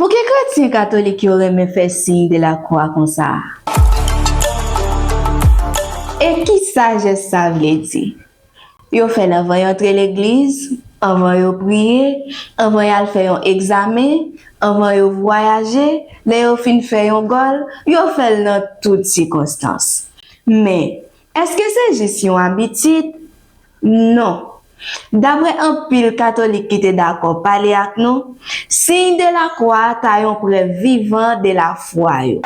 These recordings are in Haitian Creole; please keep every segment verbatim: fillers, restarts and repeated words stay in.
Poukisa kretyen katolik yo renmen fè siy de la kwa konsa? E kisa jès sa vle di? Yo fè l anvan yo antre legliz, anvan yo priye, anvan y al fè yon egzamen, anvan yo vwayaje, lè yo fin fè yon gòl, yo fè l nan tout sikonstans. Men, èske se jis yon abitid? Non. Daprè anpil katolik ki te dakò pale ak nou, siy de la kwa a ta yon prèv vivan de lafwa yo.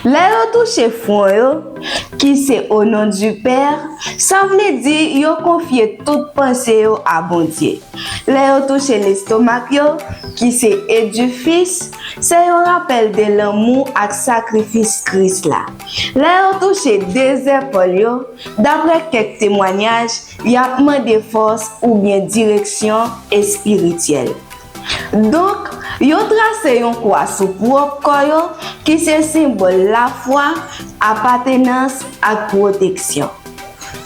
Lè yo touche fwon yo, ki se au nom du Père, sa vle di yo konfye tout panse yo a Bondye. Lè yo touche lestomak yo, ki se edifis, se yon rapèl de lanmou ak sakrifis Kris la. Lè yo touche de zèpòl yo, daprè kèk temwanyaj, y ap mande fòs oubyen direksyon espirityèl. Donk, yo trase yon kwa sou pwòp kò yo, ki se senbòl lafwa, apatenans ak pwoteksyon.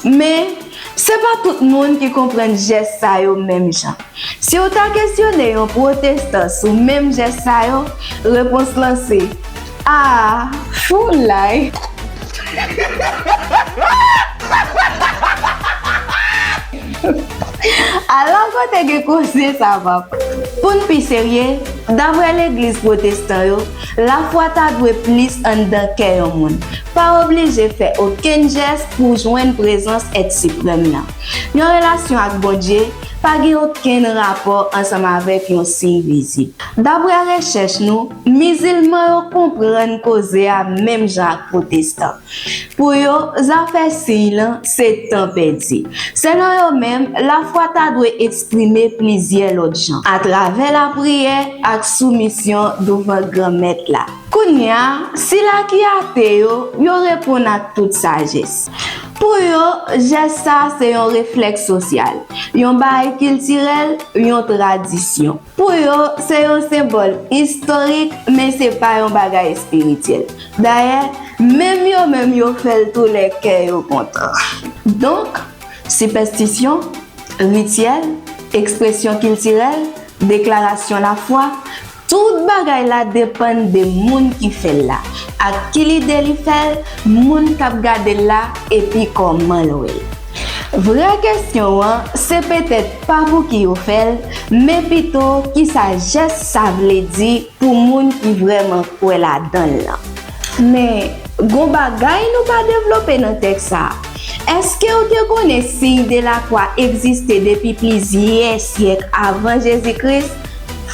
Men, se pa tout moun ki konprann jès sa yo menm jan. Si w ta kesyone yon pwotestan sou menm jès sa yo, repons lan se, a, foulay. Ala kote gen koze sa, papa! Pou n pi serye, daprè legliz pwotestan yo, lafwa ta dwe plis anndan kè yon moun. Pa oblije fè okenn jès pou w jwenn prezans Èt Siprèm nan. Yon relasyon ak Bondye pa gen okenn rapò ansanm avèk yon siy vizib. Daprè rechèch nou, mizilman yo konprann koze a menm jan ak pwotestan. Pou yo, zafè siy lan se tan pèdi. Selon yo menm, lafwa ta dwe eksprime plizyè lòt jan, atravè lapriyè ak soumisyon douvan Granmèt la. Kounye a, sila ki ate yo, yo reponn ak tout sajès. Pou yo, jès sa a se yon reflèks sosyal, yon bagay kiltirèl, yon tradisyon. Pou yo, se yon senbòl istorik, men se pa yon bagay espirityèl. Dayè, menm yo menm yo fè l tou lè kè yo kontan. Donk, sipèstisyon, rityèl, ekspresyon kiltirèl, deklarasyon lafwa, tout bagay la depann de moun ki fè l la, ak ki lide li fè l, moun k ap gade l la, epi kòman l wè l. Vrè kesyon an, se petèt pa pouki yo fè l, men pito kisa jès sa vle di pou moun ki vrèman kwè ladan l lan. Men, gon bagay nou pa devlope nan tèks sa a. Èske w te konnen siy de lakwa egziste depi plizyè syèk avan Jezi Kris?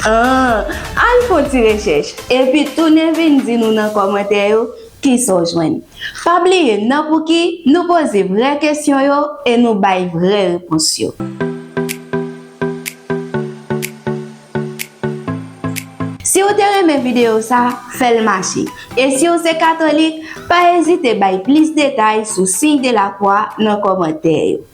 An, al fè yon ti rechèch, epi tounen vin di nou nan kòmantè yo kisa w jwenn. Pa bliye, nan Pouki, nou poze vrè kesyon yo e nou bay vrè repons yo. Si w te renmen videyo sa, fè l mache. E si w se katolik, pa ezite bay plis detay sou siy de lakwa nan kòmantè yo.